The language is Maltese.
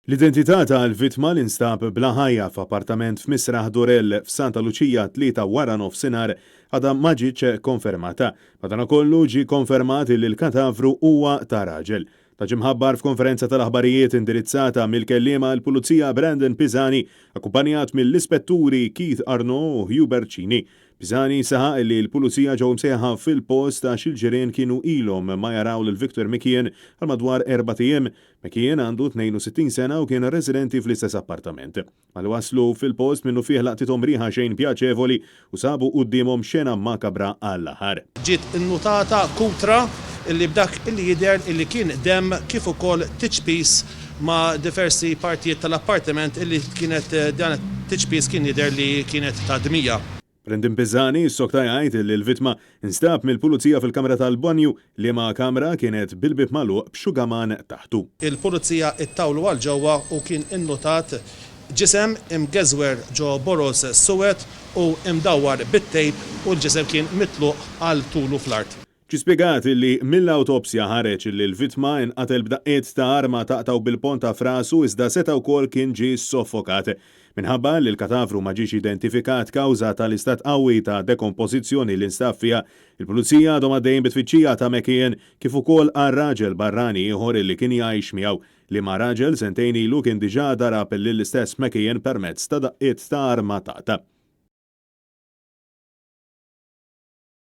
L-identità tal-vittma li nstab bla ħajja f'appartament f'Misraħ Dorell f'Santa Luċija t-Tlieta waranofsinhar għadha ma ġietx konfermata. Madankollu ġie konfermat li l-katavru huwa ta' raġel. Dan ġie mħabbar f'konferenza tal-aħbarijiet indirizzata mill-kelliem għall-Pulizija Brandon Pisani akkumpanjat mill-Ispetturi Keith Arnaud u Hubert Cini. Pisani saħaq li l-Pulizija ġew imsejħa fil-post għax il-ġirien kienu ilhom ma jaraw lil Victor McKeon għal madwar erbat ijiem. McKeon għandu 62 sena u kien residenti fl-istess appartament. Malli waslu fil-post minnufih laqtithom riħa xejn pjaċevoli u sabu quddiemhom xena makabra għall-aħħar. Ġiet innutata kutra illi b'dak illi jidher illi kien demm kif ukoll tiċpis ma' diversi partijiet tal-appartiment illi kienet dan it-tiċpis kien jidher li kienet ta' dmija. Brendan Pisani ssokta jgħid li l-vittma nstab mill-Pulizija fil-kamra tal-banju, liema kamra kienet bil-bieb magħluq b'xugaman taħtu. Il-Pulizija ttawlu għal ġewwa u kien innutat ġisem imgeżwer ġo boroż suwed u imdawwar bit-tape u l-ġisem kien mitluq għal tulu fl-art. Ġie spjegat li mill-awtopsja ħareġ li l-vittma inqatel b'daqqiet ta' arma taqtgħu bil-ponta f'rasu iżda seta' wkoll kien ġie soffokat. Minħabba li l-katavru ma ġiex identifikat kawża tal-istat qawwi ta' dekompożizzjoni li nstab fiha, il-Pulizija għadhom għaddejjin bit-tfittxija ta' McKeon kif ukoll għal raġel barrani ieħor li kien jgħix miegħu, liema raġel sentejn ilu kien diġà darab lill-istess McKeon permezz ta' daqqiet ta' arma taqta'.